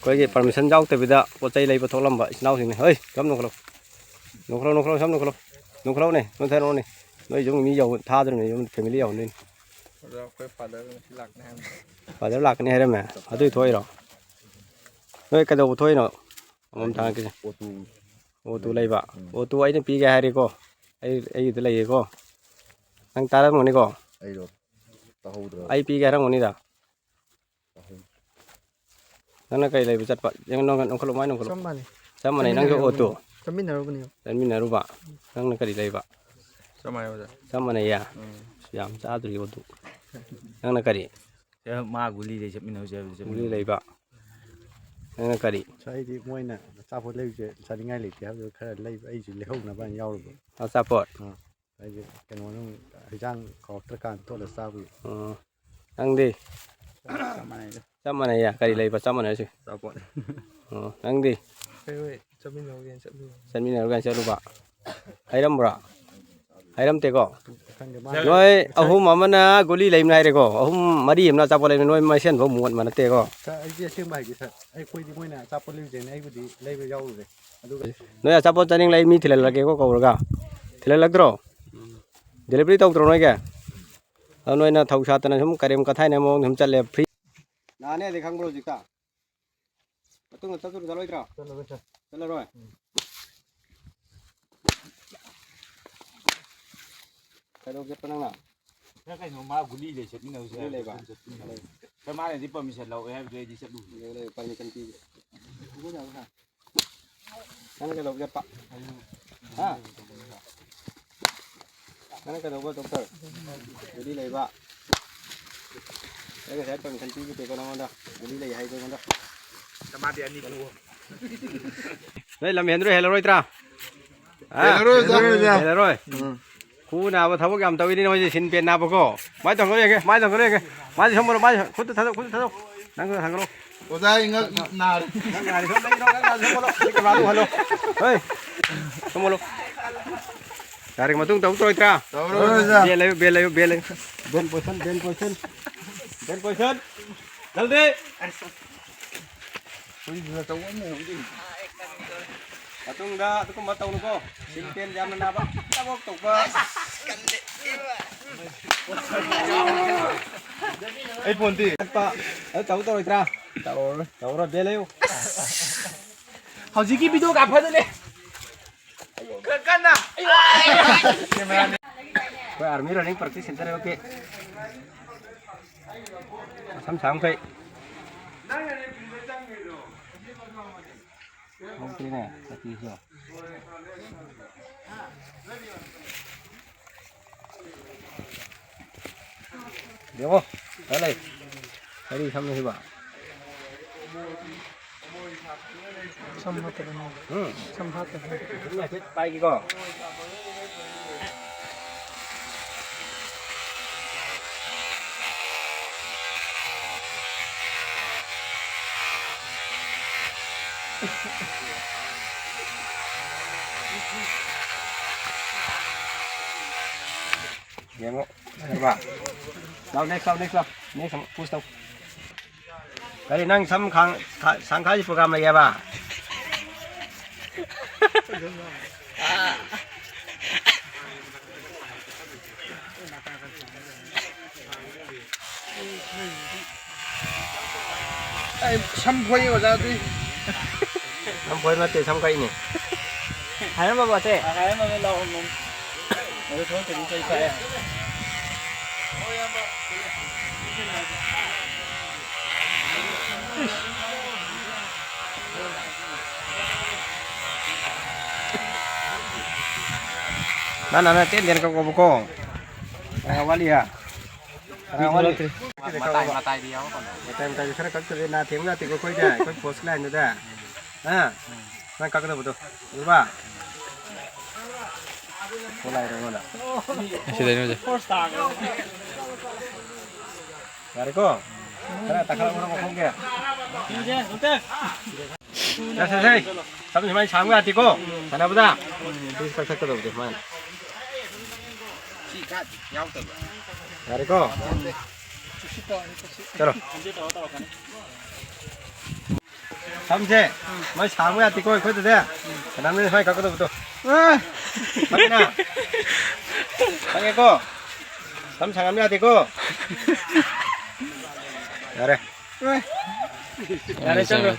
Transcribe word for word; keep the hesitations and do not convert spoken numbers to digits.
ꯑꯩꯈꯣꯏꯒꯤ ꯄꯔꯃꯤꯁꯟ ꯌꯥꯎꯗꯕꯤꯗ ꯄꯣꯠ ꯆꯩ ꯂꯩꯕ ꯊꯣꯛꯂꯝꯕ ꯏꯆꯤꯟ ꯏꯅꯥꯎꯁꯤꯡꯅꯦ꯫ ꯍꯣꯏ, ꯁꯣꯝ ꯅꯣꯡꯈꯠꯂꯣ, ꯅꯣꯡꯈꯠꯂꯣ, ꯅꯣꯡꯈꯠꯂꯣ, ꯁꯣꯝ ꯅꯣꯡꯈꯠꯂꯣꯅꯦ, ꯅꯣꯏ ꯊꯥꯗꯣꯔꯛꯑꯣꯅꯦ꯫ ꯅꯣꯏ ꯌꯨꯝ ꯃꯤ ꯌꯧ-, ꯊꯥꯗꯣꯔꯤꯕꯅꯦ, ꯌꯨꯝ ꯐꯦꯃꯤꯂꯤ ꯌꯧꯍꯟꯗꯣꯏꯅꯤ꯫ ꯑꯣꯖꯥ, ꯑꯩꯈꯣꯏ ꯐꯥꯗꯔ ꯉꯁꯤ ꯂꯥꯛꯀꯅꯤ ꯍꯥꯏꯕꯅꯤ꯫ ꯐꯥꯗꯔ ꯂꯥꯛꯀꯅꯤ ꯍꯥꯏꯔꯝꯃꯦ, ꯑꯗꯨꯏ ꯊꯣꯛꯏꯔꯣ? ꯅꯣꯏ ꯀꯩꯗꯧꯕ ꯊꯣꯛꯏꯅꯣ? ꯑꯃꯃꯝ ꯊꯥꯡꯒꯠꯈꯤꯁꯦ꯫ ꯑꯣꯇꯣ꯫ ꯑꯣꯇꯣ ꯂꯩꯕ? ꯎꯝ꯫ ꯑꯣꯇꯣ ꯑꯩꯅ ꯄꯤꯒꯦ ꯍꯥꯏꯔꯦꯀꯣ꯫ ꯑꯩ, ꯑꯩꯒꯤꯗ ꯂꯩꯌꯦꯀꯣ꯫ ꯅꯪ ꯇꯥꯔꯝꯒꯅꯤꯀꯣ? ꯑꯩꯔꯣ? ꯇꯥꯍꯧꯗ꯭ꯔꯦ꯫ ꯑꯩ ꯄꯤꯒꯦ ꯍꯥꯏꯔꯝꯒꯅꯤꯗ꯫ ꯇꯥꯍꯧꯗ꯭ꯔꯦ꯫ ꯅꯪꯅ ꯀꯔꯤ ꯂꯩꯕ ꯆꯠꯄ? ꯌꯦꯡꯉꯣ, ꯅꯣꯡꯈꯠꯂꯣ, ꯃꯥꯏ ꯅꯣꯡꯈꯠꯂꯣ꯫ ꯆꯞ ꯃꯥꯟꯅꯩ꯫ ꯆꯞ ꯃꯥꯟꯅꯩ, ꯅꯪꯁꯨ ꯆꯠꯃꯤꯟꯅꯔꯨꯕꯅꯦ꯫ ꯑꯣꯇꯣ꯫ ꯆꯠꯃꯤꯟꯅꯔꯨꯕꯅꯦꯕ꯫ ꯆꯠꯃꯤꯟꯅꯔꯨꯕ꯫ ꯅꯪꯅ ꯀꯔꯤ ꯂꯩꯕ? ꯆꯞ ꯃꯥꯟꯅꯩ ꯑꯣꯖꯥ꯫ ꯆꯞ ꯃꯥꯟꯅꯩꯌꯦ? ꯎꯝ꯫ ꯌꯥꯝ ꯆꯥꯗ꯭ꯔꯤ ꯑꯣꯇꯣ꯫ ꯅꯪꯅ ꯀꯔꯤ? ꯁꯦ, ꯃꯥ ꯒꯨꯂꯤ ꯂꯩ ꯆꯠꯃꯤꯟꯅꯧꯁꯦ ꯍꯥꯏꯕꯗꯨ ꯆꯠꯃꯤꯟꯅꯧ꯫ ꯒꯨꯂꯤ ꯂꯩꯕ꯫ ꯅꯪꯅ ꯀꯔꯤ? ꯑꯁ, ꯑꯩꯗꯤ ꯃꯣꯏꯅ ꯑꯆꯥꯄꯣꯠ ꯂꯩꯕꯁꯦ ꯆꯥꯅꯤꯡꯉꯥꯏ ꯂꯩꯇꯦ ꯍꯥꯏꯕꯗꯨ ꯈꯔ ꯂꯩꯕ, ꯑꯩꯁꯨ ꯂꯩꯍꯧꯅꯕ ꯍꯥꯏꯅ ꯌꯥꯎꯔꯨꯕ꯫ ꯑꯆꯥꯄꯣꯠ? ꯑꯥ꯫ ꯑꯩꯁꯦ ꯀꯩꯅꯣ ꯅꯨꯡ ꯍꯤꯟꯖꯥꯡ ꯍꯥꯎꯔꯛꯇ꯭ꯔꯀꯥꯟꯗ ꯇꯣꯠꯂ ꯆꯥꯕꯒꯤ꯫ ꯑꯣ꯫ ꯅꯪꯗꯤ? ꯆꯞ ꯃꯥꯟꯅꯩꯗ꯫ ꯆꯞ ꯃꯥꯟꯅꯩꯌꯦ꯫ ꯀꯔꯤ ꯑꯥ꯫ ꯂꯩꯕ? ꯆꯞ ꯃꯥꯟꯅꯔꯤꯁꯦ꯫ ꯑꯆꯥꯄꯣꯠ꯫ ꯑꯣ꯫ ꯅꯪꯗꯤ? ꯑꯩꯈꯣꯏ ꯆꯠꯃꯤꯟꯅꯧꯒꯦꯅ ꯆꯠꯂꯨꯕ꯫ ꯆꯠꯃꯤꯟꯅꯔꯨꯒꯦꯅ ꯆꯠꯂꯨꯕ꯫ ꯍꯩꯔꯝꯕ꯭ꯔꯣ? ꯍꯩꯔꯝꯇꯦꯀꯣ? ꯈꯪꯗꯦ, ꯃꯥ ꯅꯣꯏ ꯉꯁꯥꯏ ꯑꯍꯨꯝ ꯑꯃꯅ ꯒꯨꯂꯤ ꯂꯩꯕꯅꯤ ꯍꯥꯏꯔꯦꯀꯣ, ꯑꯍꯨꯝ ꯃꯔꯤ ꯑꯃꯅ ꯑꯆꯥꯄꯣꯠ ꯂꯩꯕꯅꯤ, ꯅꯣꯏ ꯃꯁꯦꯟꯐꯧ ꯃꯣꯠ ꯃꯥꯟꯅꯗꯦꯀꯣ꯫ ꯁꯥꯔ, ꯑꯩꯗꯤ ꯑꯁꯦꯡꯕ ꯍꯥꯏꯒꯦ ꯁꯥꯔ, ꯑꯩꯈꯣꯏꯗꯤ ꯃꯣꯏꯅ ꯑꯆꯥꯄꯣꯠ ꯂꯩꯔꯨꯁꯦꯅ ꯑꯩꯕꯨꯗꯤ ꯂꯩꯕ ꯌꯥꯎꯔꯨꯔꯦ, ꯑꯗꯨꯒ ꯅꯣꯏ ꯑꯆꯥꯄꯣꯠ ꯆꯥꯅꯤꯡ ꯂꯩ, ꯃꯤ ꯊꯤꯜꯍꯜꯂꯛꯀꯦꯀꯣ ꯀꯧꯔꯒ꯫ ꯊꯤꯜꯍꯜꯂꯛꯇ꯭ꯔꯣ? ꯗꯦꯂꯤꯚꯔꯤ ꯇꯧꯗ꯭ꯔꯣ ꯅꯣꯏꯒꯤ? ꯑꯗꯣ ꯅꯣꯏꯅ ꯊꯧ ꯁꯥꯠꯇꯅ ꯁꯨꯝ ꯀꯔꯦꯝ ꯀꯊꯥꯏꯅ ꯃꯑꯣꯡꯗ ꯁꯨꯝ ꯆꯠꯂꯦ, ꯐ꯭ꯔꯤ꯫ ꯂꯥꯛꯑꯅꯤ ꯍꯥꯏꯗꯤ ꯈꯪꯕ꯭ꯔꯣ ꯍꯧꯖꯤꯛꯇ? ꯃꯇꯨꯡꯗ ꯆꯠꯇꯣꯏꯔꯣ, ꯆꯠꯂꯣꯏꯗ꯭ꯔꯣ? ꯆꯠꯂꯔꯣꯏ, ꯁꯥꯔ꯫ ꯆꯠꯂꯔꯣꯏ? ꯎꯝ꯫ ꯀꯩꯗꯧ ꯆꯠꯄ ꯅꯪꯅ? ꯁꯥꯔ, ꯀꯩꯅꯣ, ꯃꯥ ꯒꯨꯂꯤ ꯂꯩ ꯆꯠꯃꯤꯟꯅꯧꯁꯦ ꯒꯨꯂꯤ ꯍꯥꯏꯕꯗꯨ ꯂꯩꯕ? ꯑꯗꯨꯝ ꯆꯠꯃꯤꯟꯅꯧ꯫ ꯂꯩ꯫ ꯁꯥꯔ, ꯃꯥꯅꯗꯤ ꯄꯔꯃꯤꯁꯟ ꯂꯧꯋꯦ ꯍꯥꯏꯕꯗꯨꯗ ꯑꯩꯗꯤ ꯆꯠꯂꯨꯕꯅꯦ꯫ ꯂꯩ, ꯂꯩ, ꯄꯔꯃꯤꯁꯟ ꯄꯤꯒꯦ꯫ ꯅꯪꯅ ꯀꯩꯗꯧꯕ ꯆꯠꯄ? ꯍꯥ? ꯅꯪꯅ ꯀꯩꯗꯧꯕ, ꯗꯣꯛꯇꯔ? ꯒꯨꯂꯤ ꯂꯩꯕ? ꯑꯩ ꯉꯁꯥꯏ ꯄꯔꯃꯤꯁꯟ ꯄꯤꯒꯦ ꯇꯧꯀꯣ ꯅꯉꯣꯟꯗ꯫ ꯒꯨꯂꯤ ꯂꯩ ꯍꯥꯏꯗꯣ ꯑꯩꯉꯣꯟꯗ꯫ ꯃꯥꯗꯤ ꯑꯅꯤ ꯄꯨꯑꯣ꯫ ꯅꯣꯏ ꯂꯝ ꯍꯦꯟꯗ꯭ꯔꯣ ꯍꯦꯜꯂꯔꯣꯏꯗ꯭ꯔꯥ? ꯍꯥ? ꯍꯦꯜꯂꯔꯣꯏ, ꯑꯣꯖꯥ꯫ ꯍꯦꯜꯂꯔꯣꯏ꯫ ꯎꯝ꯫ ꯈꯨ ꯅꯥꯕ ꯊꯕꯛ ꯌꯥꯝ ꯇꯧꯋꯤꯅꯦ ꯅꯣꯏꯁꯦ, ꯁꯤꯟ ꯄꯦꯟ ꯅꯥꯕꯀꯣ꯫ ꯃꯥꯏ ꯊꯥꯡꯒꯠꯂꯣ ꯌꯦꯡꯒꯦ, ꯃꯥꯏ ꯊꯥꯡꯒꯠꯂꯣ ꯌꯦꯡꯒꯦ꯫ ꯃꯥꯏꯁꯦ ꯁꯣꯝ ꯑꯣꯜꯂꯣ, ꯃꯥꯏ ꯈꯨꯠꯇ ꯊꯥꯗꯧ, ꯈꯨꯠꯇ ꯊꯥꯗꯧ꯫ ꯅꯪ ꯊꯥꯡꯒꯠꯂꯣ꯫ ꯑꯣꯖꯥ, ꯑꯩ ꯉꯛ ꯅꯥꯔꯦ꯫ ꯅꯪ ꯅꯥꯔꯦ, ꯁꯣꯝꯗ ꯂꯩꯔꯣ, ꯅꯪ ꯅꯥꯔꯦ, ꯁꯣꯝ ꯑꯣꯜꯂꯣ꯫ ꯁꯤ ꯀꯦꯃꯦꯔꯥꯗꯨ ꯎꯍꯜꯂꯣ꯫ ꯍꯣꯏ, ꯁꯣꯝ ꯑꯣꯜꯂꯣ꯫ ꯌꯥꯔꯦ, ꯃꯇꯨꯡ ꯇꯧ ꯇꯧꯔꯣꯏꯗ꯭ꯔꯥ? ꯇꯧꯔꯣꯏ, ꯑꯣꯖꯥ꯫ ꯕꯦꯜ ꯂꯩꯌꯨ, ꯕꯦꯜ ꯂꯩꯌꯨ, ꯕꯦꯜ ꯂꯩꯌꯨ꯫ ꯕꯦꯜ ꯄꯣꯁꯟ, ꯕꯦꯜ ꯄꯣꯁꯟ꯫ ꯕꯦꯜ ꯄꯣꯁꯟ꯫ ꯖꯜꯗꯤ꯫ ꯍꯧꯖꯤꯛ ꯑꯆꯧꯕ ꯑꯃ ꯂꯩꯍꯧꯔꯤ꯫ ꯃꯇꯨꯡꯗ ꯑꯗꯨꯒꯨꯝꯕ ꯇꯧꯅꯨꯀꯣ꯫ ꯁꯤꯟ ꯄꯦꯟ ꯌꯥꯝꯅ ꯅꯥꯕ꯫ ꯊꯕꯛ ꯇꯧꯕ꯫ ꯑꯩ ꯐꯣꯟꯗꯤ꯫ ꯆꯠꯄ꯫ ꯑꯗꯨ ꯇꯧ ꯇꯧꯔꯣꯏꯗ꯭ꯔꯥ? ꯇꯧꯔꯔꯣꯏ꯫ ꯇꯧꯔꯔꯣꯏ꯫ ꯕꯦꯜ ꯂꯩꯌꯨ꯫ ꯍꯧꯖꯤꯛꯀꯤ ꯚꯤꯗꯤꯑꯣ ꯀꯥꯞꯐꯗꯨꯅꯦ꯫ ꯈꯔ ꯀꯟꯅ꯫ ꯑꯩꯈꯣꯏ army running practice center ꯌꯧꯔꯛꯀꯦ꯫ ꯃꯁꯝ ꯁꯥꯡꯈꯩ꯫ ꯍꯧꯗ꯭ꯔꯤꯅꯦ, ꯆꯠꯄꯤꯁꯨ꯫ ꯌꯦꯡꯉꯣ, ꯈꯔ ꯂꯩ꯫ ꯀꯔꯤ ꯁꯝꯅꯣ ꯁꯤꯕꯣ? ꯁꯝ ꯍꯥꯠꯇꯕꯅꯤ꯫ ꯎꯝ꯫ ꯁꯝ ꯍꯥꯠꯇꯕꯅꯤ꯫ ꯁꯝ ꯍꯥꯏꯐꯦꯠ ꯄꯥꯏꯒꯦꯀꯣ꯫ ꯌꯦꯡꯉꯣ꯫ ꯍꯩꯃꯥ꯫ ꯂꯥꯎ, next ꯂꯥꯎ, next ꯂꯥꯎ꯫ Next ꯑꯃꯨꯛ push ꯇꯧ꯫ ꯀꯔꯤ ꯅꯪ ꯁꯝ ꯈꯥꯡ-, ꯈꯥ-, ꯁꯥꯡꯈꯥꯏꯒꯤ program ꯂꯩꯌꯦꯕ? ꯑꯩ ꯁꯝ ꯐꯣꯏ ꯑꯣꯖꯥ ꯑꯗꯨꯏ꯫ ꯁꯝ ꯐꯣꯏ ꯅꯠꯇꯦ, ꯁꯝ ꯀꯛꯏꯅꯦ꯫ ꯍꯥꯏꯔꯝꯃꯕꯣ, ꯑꯇꯩ? ꯑ, ꯍꯥꯏꯔꯝꯃꯕꯅꯤ, ꯂꯥꯎꯔꯝꯃꯕꯅꯤ꯫ ꯑꯗꯨ ꯊꯣꯛꯂꯛꯇ꯭ꯔꯗꯤ ꯆꯩ ꯄꯥꯛꯑꯦ꯫ ꯅꯪ, ꯅꯪ, ꯅꯪ ꯇꯦꯟ ꯇꯦꯟ ꯀꯛꯑꯣꯕꯀꯣ꯫ ꯑ, ꯋꯥꯠꯂꯤ, ꯍꯥ? ꯃꯇꯥꯏ, ꯃꯇꯥꯏꯗꯤ ꯌꯥꯎꯔꯛꯀꯅꯣ꯫ ꯃꯇꯥꯏ, ꯃꯇꯥꯏꯗꯤ ꯈꯔ ꯀꯛꯇ꯭ꯔꯗꯤ ꯅꯥ ꯊꯦꯡꯕ ꯌꯥꯗꯦꯀꯣ ꯑꯩꯈꯣꯏꯗꯤ꯫ ꯑꯩꯈꯣꯏ post line ꯗꯨꯗ꯫ ꯍꯥ? ꯅꯪ ꯀꯛꯀꯗꯕꯗꯣ꯫ ꯎꯔꯕ? ꯊꯣꯛꯂꯛꯑꯦ ꯑꯩꯉꯣꯟꯗ꯫ ꯁꯤꯗꯩꯅꯦ ꯍꯧꯖꯤꯛ꯫ ꯌꯥꯔꯦꯀꯣ? ꯈꯔ ꯇꯥꯈꯠꯂꯛꯄ꯭ꯔꯣ ꯃꯈꯣꯡꯒꯤ? ꯌꯥꯁꯦ, ꯌꯥꯁꯦ꯫ ꯁꯝ ꯁꯨꯃꯥꯏꯅ ꯁꯥꯡꯕ ꯌꯥꯗꯦꯀꯣ, ꯁꯥꯟꯅꯕꯗ꯫ ꯁꯤ ꯀꯛꯊꯠꯀꯗꯧꯕꯁꯦ ꯁꯨꯃꯥꯏꯅ꯫ ꯌꯥꯔꯦꯀꯣ? ꯆꯠꯂꯣ꯫ ꯁꯝꯁꯦ ꯃꯥꯏ ꯁꯥꯡꯕ ꯌꯥꯗꯦꯀꯣ ꯑꯩꯈꯣꯏꯗꯗꯤ꯫ ꯀꯅꯥꯝꯅ ꯁꯨꯃꯥꯏꯅ ꯀꯛꯀꯗꯕꯗꯣ꯫ ꯈꯪꯉꯦꯅ? ꯈꯪꯉꯦꯀꯣ? ꯁꯝ ꯁꯥꯡꯍꯟꯕ ꯌꯥꯗꯦꯀꯣ? ꯌꯥꯔꯦ꯫ ꯌꯥꯔꯦ, ꯆꯠꯂꯣ꯫